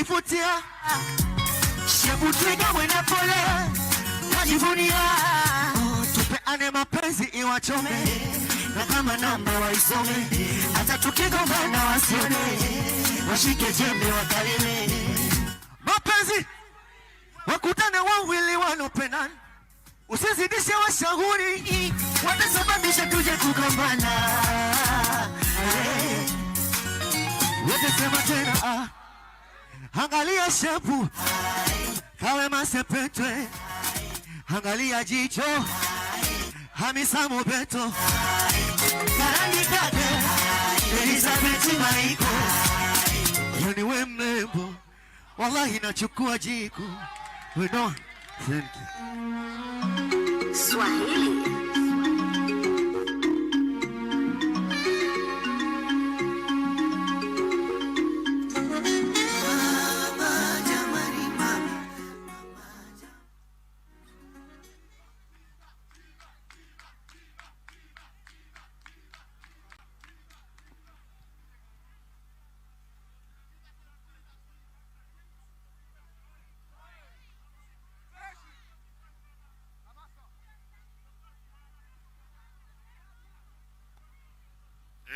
Unanivutia shebu twiga mwena pole najivunia. Oh, tupeane mapenzi iwachome na kama namba waisome, hata tukigombana wasione, washike jembe wakalime. Mapenzi wakutane wawili wanopendana, usizidishe washauri, watasababisha tuje kugombana. Hey. Wote sema tena ah. Angalia shepu kawe masepetwe, angalia jicho Hamisa Mobeto, karangi kake Elizabeth Maiko, yani we mrembo, wallahi nachukua jiko we no. Thank you. Swahili.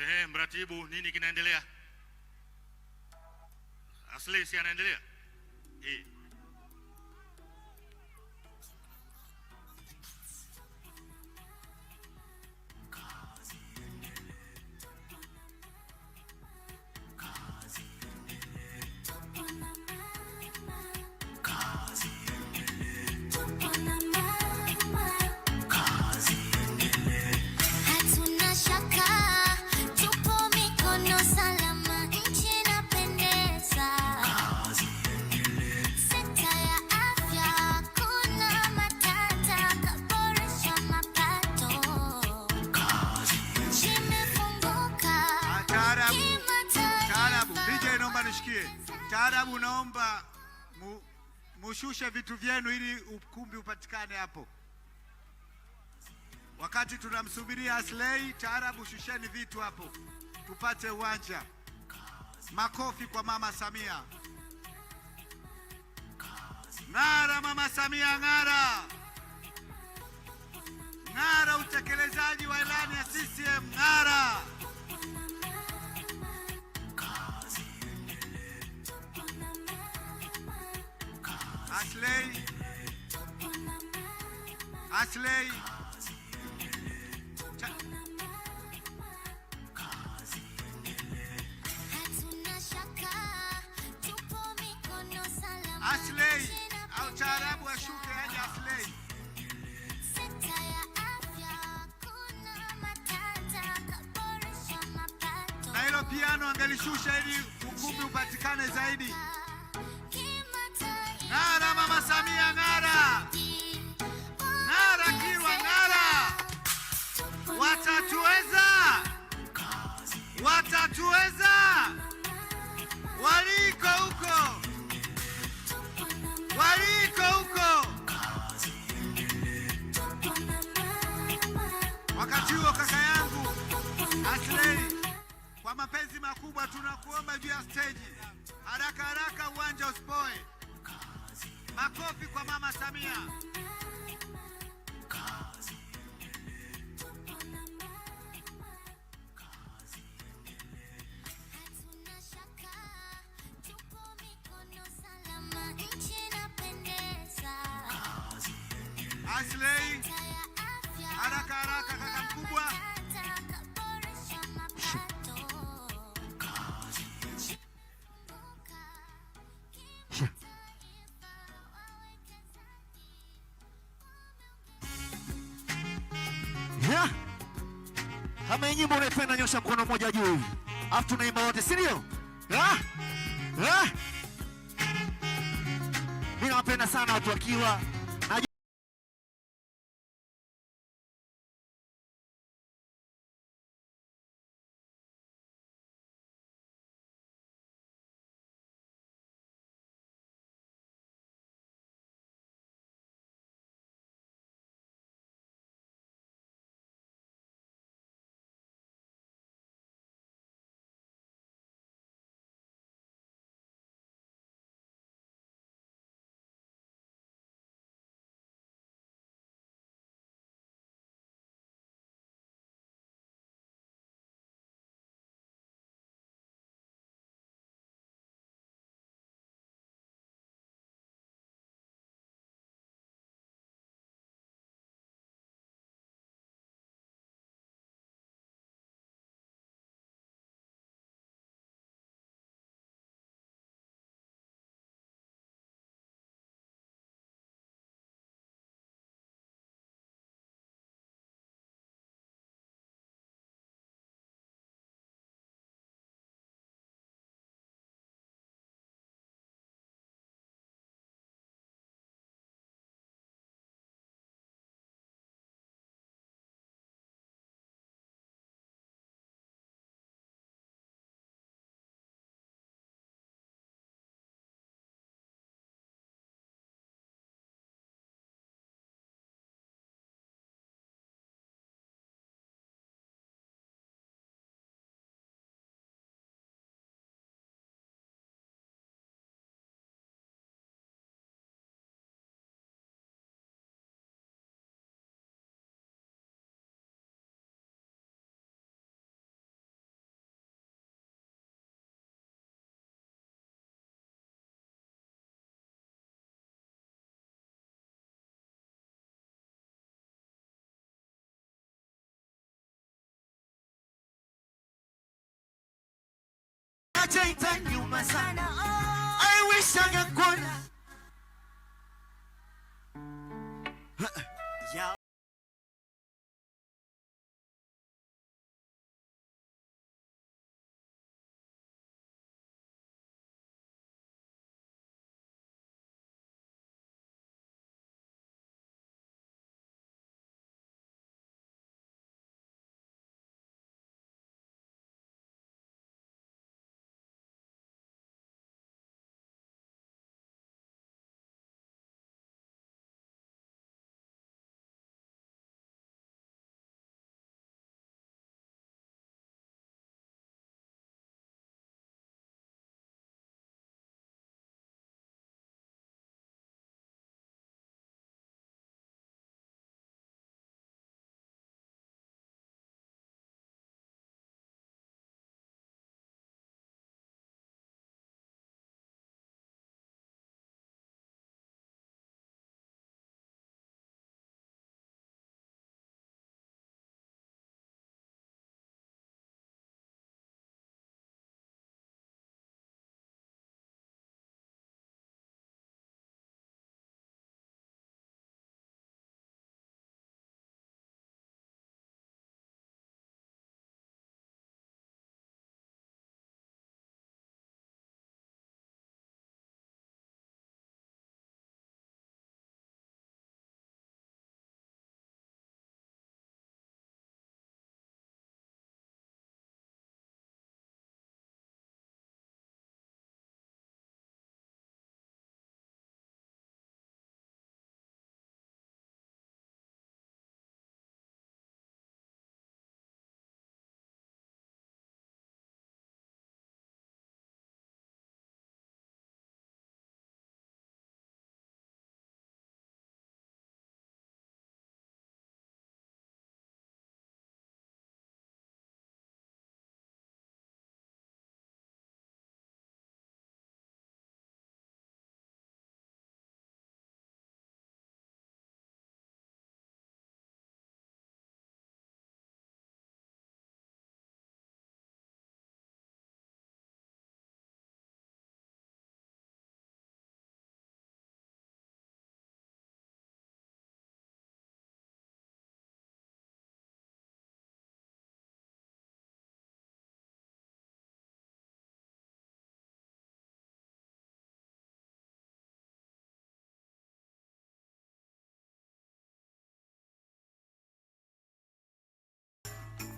Ehe, mratibu, nini kinaendelea? Aslay si anaendelea? Eh. Hatuna shaka, tupo mikono salama, nchi inapendeza. Sekta ya afya, kuna matata, kaboresha mapato. Nchi imefunguka Taarabu, kimataifa. taarabu. DJ naomba nishikie. Taarabu naomba mushushe vitu vyenu ili ukumbi upatikane hapo. Wakati tunamsubiria Aslay, taarabu shusheni vitu hapo tupate uwanja. Makofi kwa Mama Samia. Ng'ara Mama Samia, ng'ara. Ng'ara utekelezaji wa ilani ya CCM, ng'ara. Aslay, Aslay. Hatuna shaka, tupo mikono salama, Aslay nchi au taarabu ashuke aje Aslay. Sekta ya afya, kuna matata, kaboresha mapato. Na hilo piano angelishusha ili ukumbi upatikane zaidi. Kimataifa. Ng'ara Mama Samia, ng'ara. Ng'ara Kilwa, ng'ara. Watatuweza, watatuweza. Waliko huko, waliko huko. Wakati huo kaka yangu Aslay, kwa mapenzi makubwa tunakuomba juu ya stage, haraka haraka, uwanja usipoe. Makofi kwa Mama Samia. Hatuna shaka, tupo mikono salama, nchi inapendeza. Aslay, Sekta ya afya, haraka haraka, kaka mkubwa. matata, kaboresha mapato. Nchi imefunguka, kimataifa, wawekezaji. Yeah. Kama hii nyimbo unaipenda nyosha mkono mmoja juu hivi. Alafu tunaimba wote, si ndio? Ah? Ah? Mimi nawapenda sana watu wakiwa Ukiniacha itaniuma sana. I wish angekuona. Yeah.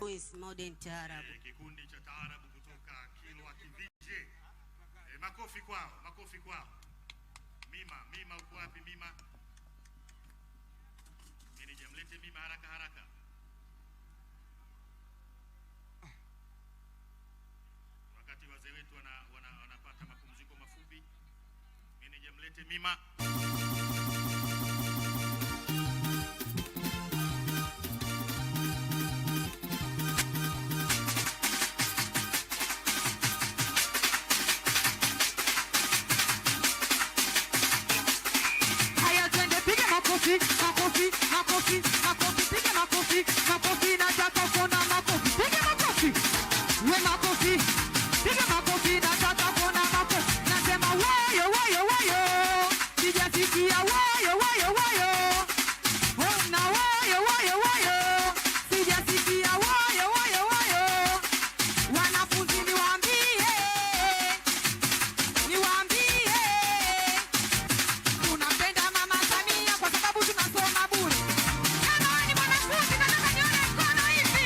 Is modern taarab. Kikundi cha taarabu kutoka Kilwa Kivinje. Makofi kwao, makofi kwao. Mima, Mima uko wapi Mima? Meneja mlete Mima haraka haraka. Wakati wazee wetu wanapata mapumziko mafupi. Meneja mlete Mima. Makofi, makofi, makofi, makofi, piga makofi, makofi, nataka kuona makofi, piga makofi, we makofi, piga makofi, nataka kuona makofi, nasema wayo, wayo, wayo, sijasikia wayo, wayo, wayo, ona wayo, wayo, wayo, sijasikia wayo, wayo, wayo, wanafunzi niwaambie, niwaambie, tunampenda Mama Samia kwa sababu tunasoma bure. Kama wewe ni mwanafunzi nataka nione mkono hivi.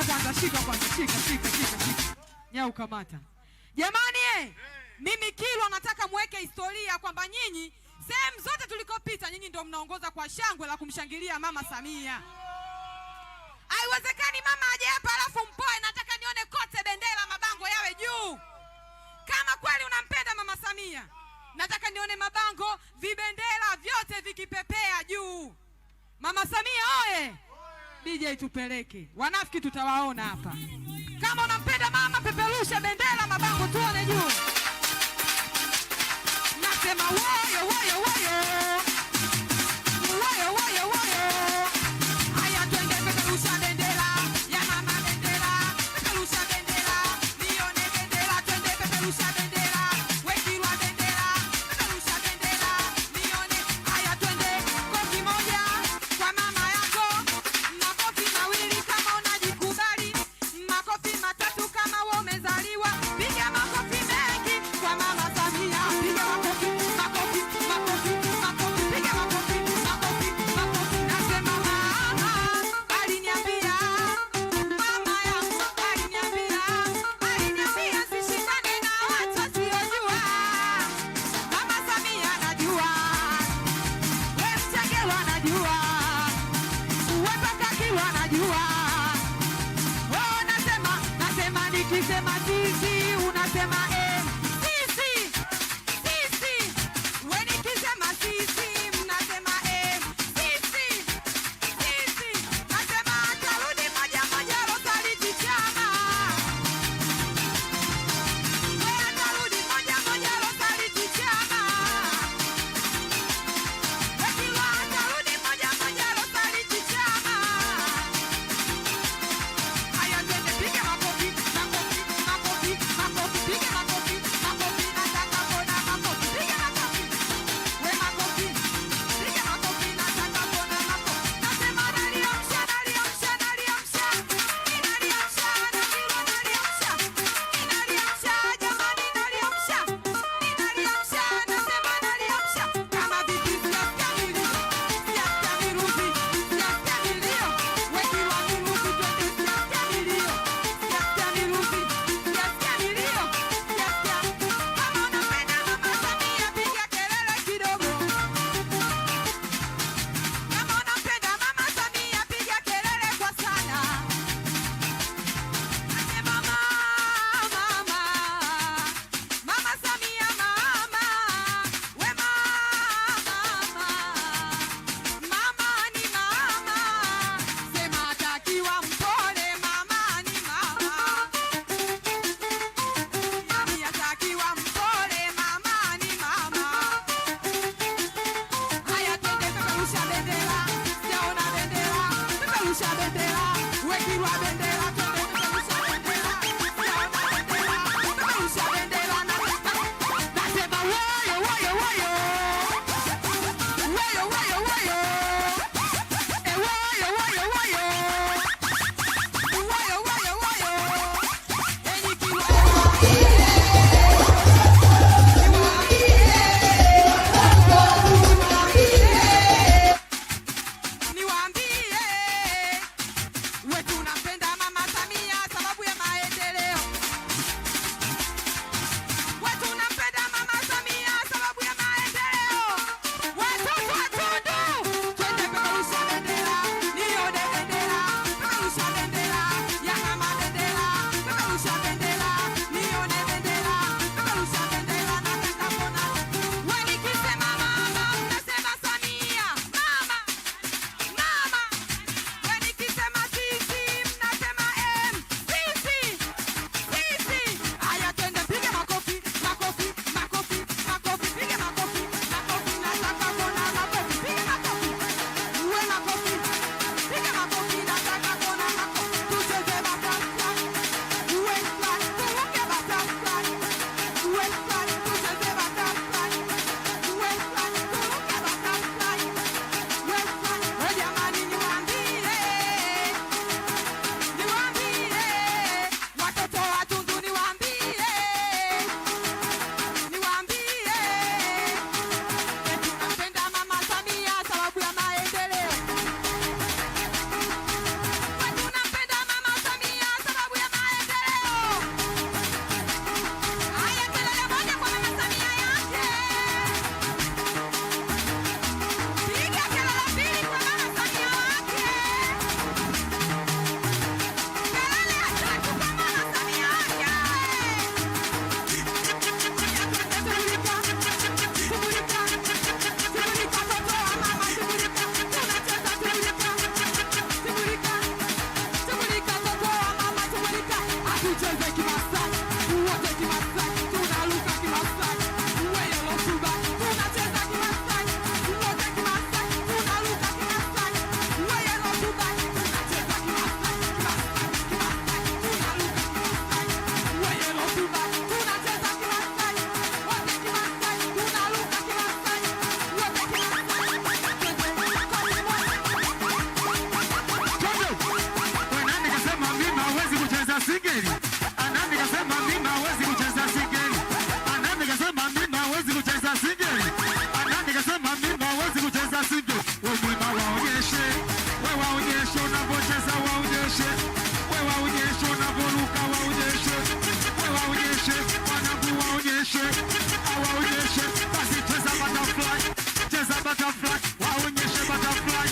kwanza, shika kwanza, shika, shika, shika, shika. Nyau kamata. Jamani mimi Kilwa nataka muweke historia kwamba nyinyi sehemu zote tulikopita nyinyi ndio mnaongoza kwa shangwe la kumshangilia Mama Samia. Haiwezekani mama aje hapa alafu mpoe. Nataka nione kote bendera, mabango yawe juu. Kama kweli unampenda Mama Samia, nataka nione mabango, vibendera vyote vikipepea juu. Mama Samia oye! DJ tupeleke, wanafiki tutawaona hapa. Kama unampenda mama, peperusha bendera, mabango tuone juu. Nasema woyo woyo woyo woyo woyo woyo. Haya, twende, peperusha bendera ya mama, bendera, peperusha bendera, nione bendera, twende, peperusha bendera, we Kilwa bendera, peperusha bendera, nione. Haya, twende, kofi moja kwa mama yako, makofi mawili kama unajikubali, makofi matatu kama wewe umezaliwa, piga makofi mengi kwa Mama Samia, piga makofi, makofi, makofi, makofi, piga makofi, makofi, makofi. Nasema mama aliniambia, mama yangu aliniambia, aliniambia sishindane na watu wasiojua. Mama Samia anajua, we Mchengerwa anajua, we Paka anajua. Oh, nasema, nasema nikisema sisi unasema eh. Sisi, sisi. We nikisema sisi mnasema eh. Sisi, sisi. Nasema atarudi moja moja Rosality Chama. We atarudi moja moja Rosality Chama. We Kilwa atarudi moja moja Rosality Chama. Haya, twende, piga makofi, makofi, makofi, makofi, piga makofi. Tucheze Kimasai, wote Kimasai, tunaruka Kimasai, wewe Losuba, tunacheza Kimasai, wote Kimasai, tunaruka Kimasai, wewe Losuba, tunacheza Kimasai, Kimasai, Kimasai, tunaruka Kimasai, wewe Losuba, tunacheza Kimasai, wote Kimasai, tunaruka Kimasai, wote Kimasai, Twende. We, nani kasema mimi hawezi kucheza singeli? Nani kasema mimi hawezi kucheza singeli? Nani kasema mimi hawezi kucheza singeli? Nani kasema mimi hawezi kucheza singeli? We mima waonyeshe, we waonyeshe unavyocheza waonyeshe, we waonyeshe unavyoruka waonyeshe, we waonyeshe wanangu waonyeshe, awaonyeshe basi cheza butterfly, cheza butterfly, waonyeshe butterfly,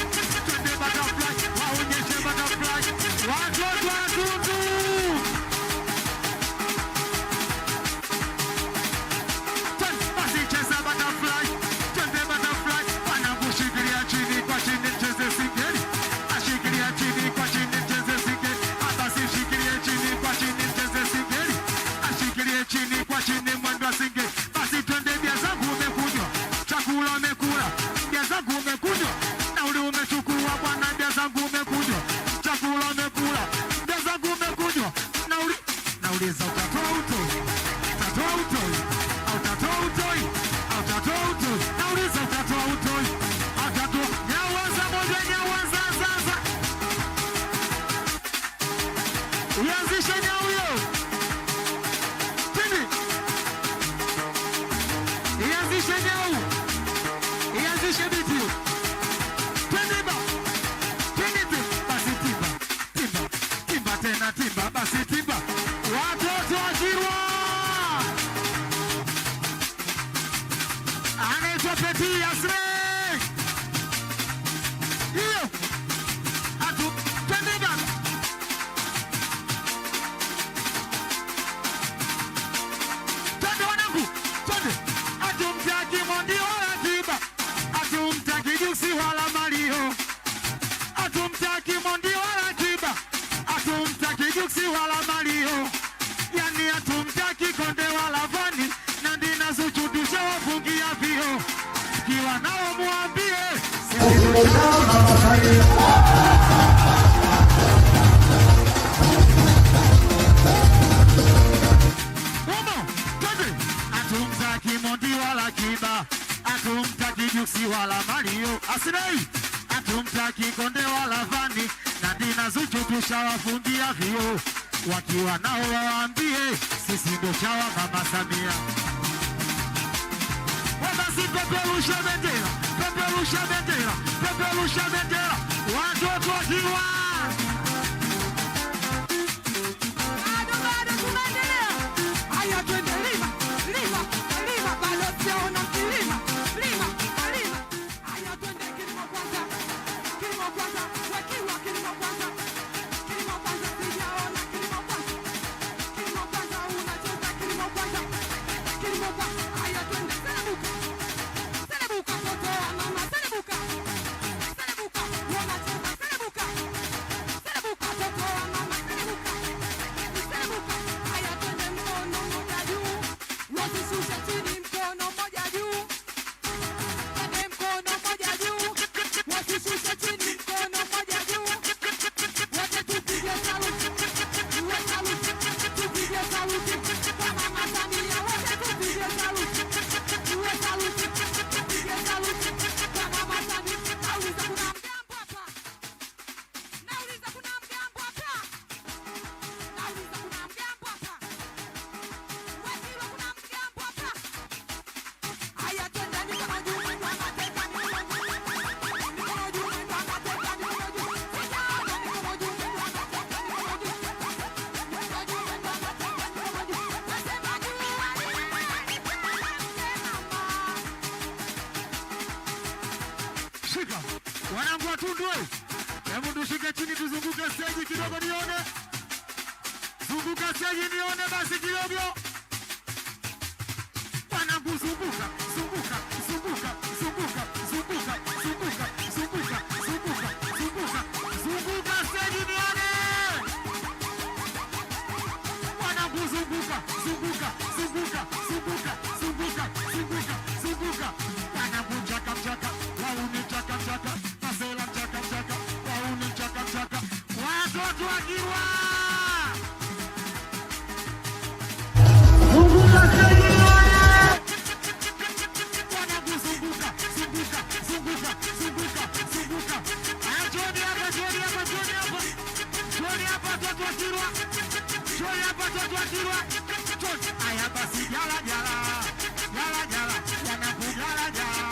twende butterfly, waonyeshe butterfly, watoto wa Tundu. Basi cheza butterfly, twende butterfly, wanangu shikilia chini kwa chini mcheze singeli, ashikilia chini kwa chini mcheze singeli, basi shikilia chini kwa chini mcheze singeli, ashikilie chini kwa chini mwendo wa singeli. Basi twende, bia zangu umekunywa, chakula umekula, bia zangu umekunywa, nauli umechukua bwana, bia zangu umekunywa, chakula umekula, bia zangu umekunywa, nauli nauliza utatoa utoi, utatoa utoi, utatoa utoi, utatoa utoi, nauliza utatoa utoi, utatoa nyawaza moja, nyawaza zaza, uanzishe nyauyo tini, ianzishe nyau, ianzishe biti, twende ba, twende tu, basi timba, timba, timba tena timba, basi timba, watoto wa Kilwa. Anaitwa Peti Asrey. Hiyo. Atu, twende baba. Twende wanangu, twende. Hatumtaki Mondi wala Kiba, hatumtaki Juksi wala Mario, hatumtaki Mondi wala Kiba, hatumtaki Juksi wala Mario, yani hatumtaki Konde wala Vani, Nandi na Zuchu tushawafungia vio. Kiwa nao muambie sisi tushaona. Umo, twende. Hatumtaki Mondi wala Kiba, hatumtaki Juksi wala Mario, Asinei, hatumtaki Konde wala Vani, Nandi na Zuchu tushawafungia vio. Wakiwa nao waambie sisi ndo chawa Mama Samia. Basi peperusha bendera, peperusha bendera, peperusha bendera, watoto wa Kilwa. Bado bado tunaendelea. Haya twende lima, lima, lima, bado sijaona mkilima. Lima, lima. Haya twende kilimo kwanza. Kilimo kwanza, wakiwa kilimo kwanza. Kilimo kwanza sijaona kilimo kwanza. Kilimo kwanza unacheza kilimo kwanza. Kilimo kwanza. Haya twende selebuka. Selebuka toto wa mama selebuka. Selebuka unacheza selebuka. Selebuka toto wa mama selebuka. Selebuka, haya twende mkono mmoja juu, wasishushe chini, mkono mmoja juu. Twende mkono mmoja juu, wasishushe chini, mkono mmoja juu. Wote tupige saluti, we saluti, tupige saluti kwa Mama Samia. Wote tupige saluti, we saluti, tupige saluti kwa Mama Samia. Nauliza kuna mgambo hapa? Nauliza kuna mgambo hapa? Nauliza kuna mgambo hapa? Wakilwa kuna mgambo hapa? Haya twende mikono juu, mwendo wa mateka, mikono juu. Mikono juu, mwendo wa mateka, mikono juu. Sijaona mikono juu, mwendo wa mateka, mikono juu. Mikono juu, mwendo wa mateka, mikono juu. Nasema juu, mama. Shika wanangu wa Tundu, we. Hebu tushike chini tuzunguke stage kidogo nione. Zunguka stage nione basi kidogo. Wanangu zunguka, zunguka, zunguka, zunguka, zunguka, zunguka, zunguka, zunguka, zunguka, zunguka stage nione. Watoto wa Kilwa, aya basi jala jala. Jala jala, wanangu jala jala.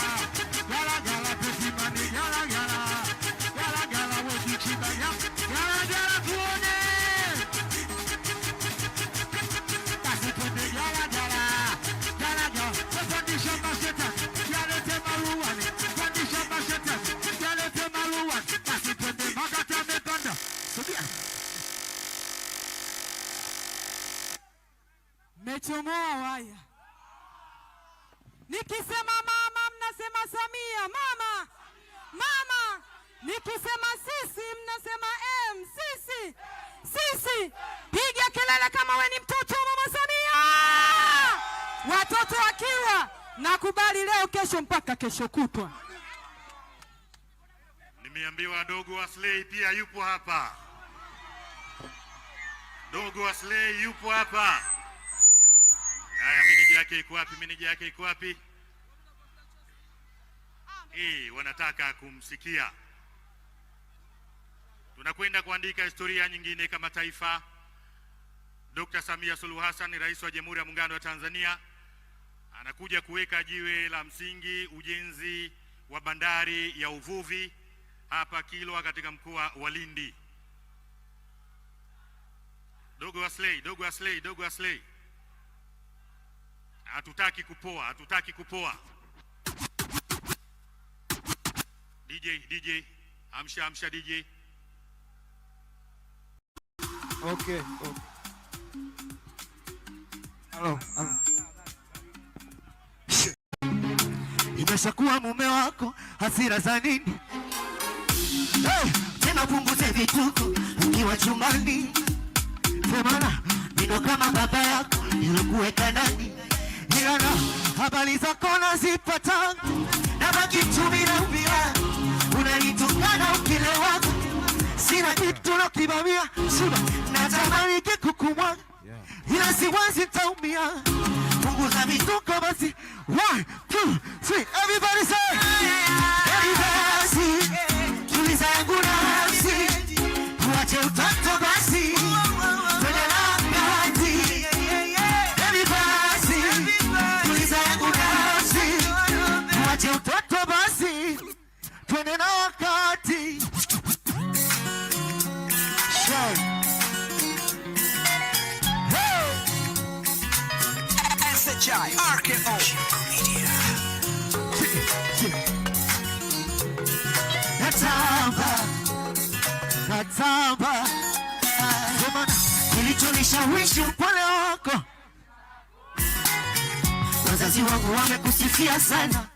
Jala jala, tusimame jala jala. Jala jala, wekichiba jala jala tuone. Basi twende jala jala. Jala jala, pandisha mashetani, yalete maruani. Pandisha mashetani, yalete maruani. Basi twende makata amepanda. Sogea. Mechomoa waya. Nikisema mama mnasema Samia, mama. Mama. Nikisema sisi mnasema M, sisi. Sisi. Piga kelele kama we ni mtoto wa Mama Samia. Watoto wakiwa nakubali leo, kesho mpaka kesho kutwa. Nimeambiwa dogo Aslay pia yupo hapa. Dogo Aslay yupo hapa. Haya, meneja yake iko wapi? Meneja yake iko wapi? Wanataka kumsikia. Tunakwenda kuandika historia nyingine kama taifa. Dr. Samia Suluhu Hassan, Rais wa Jamhuri ya Muungano wa Tanzania, anakuja kuweka jiwe la msingi ujenzi wa bandari ya uvuvi hapa Kilwa katika mkoa wa Lindi. Dogo Aslay, dogo Aslay, dogo Aslay. Hatutaki kupoa, hatutaki kupoa. DJ, DJ, amsha amsha DJ. Okay. Hello, hello. Imeshakuwa mume wako, hasira za nini? Hey, tena punguze vituko ukiwa chumbani. Semana nino kama baba yako ilokuweka ndani, ila na habari zako nazipata, na baki tu naumia, unanitukana ukilewa, sina kitu nakibamia, shiba natamani kikukumwaga, ila siwezi nitaumia. Punguza vituko basi, one two three, everybody say, everybody, tuliza yangu nafsi, tuache utoto basi, twende na wakati. Baby basi, tuliza yangu nafsi, tuache utoto basi, twende na wakati. Shine. Hey! SHI RKO Media. Natamba, natamba, sema kilichonishawishi upole wako, wazazi wangu wamekusifia sana.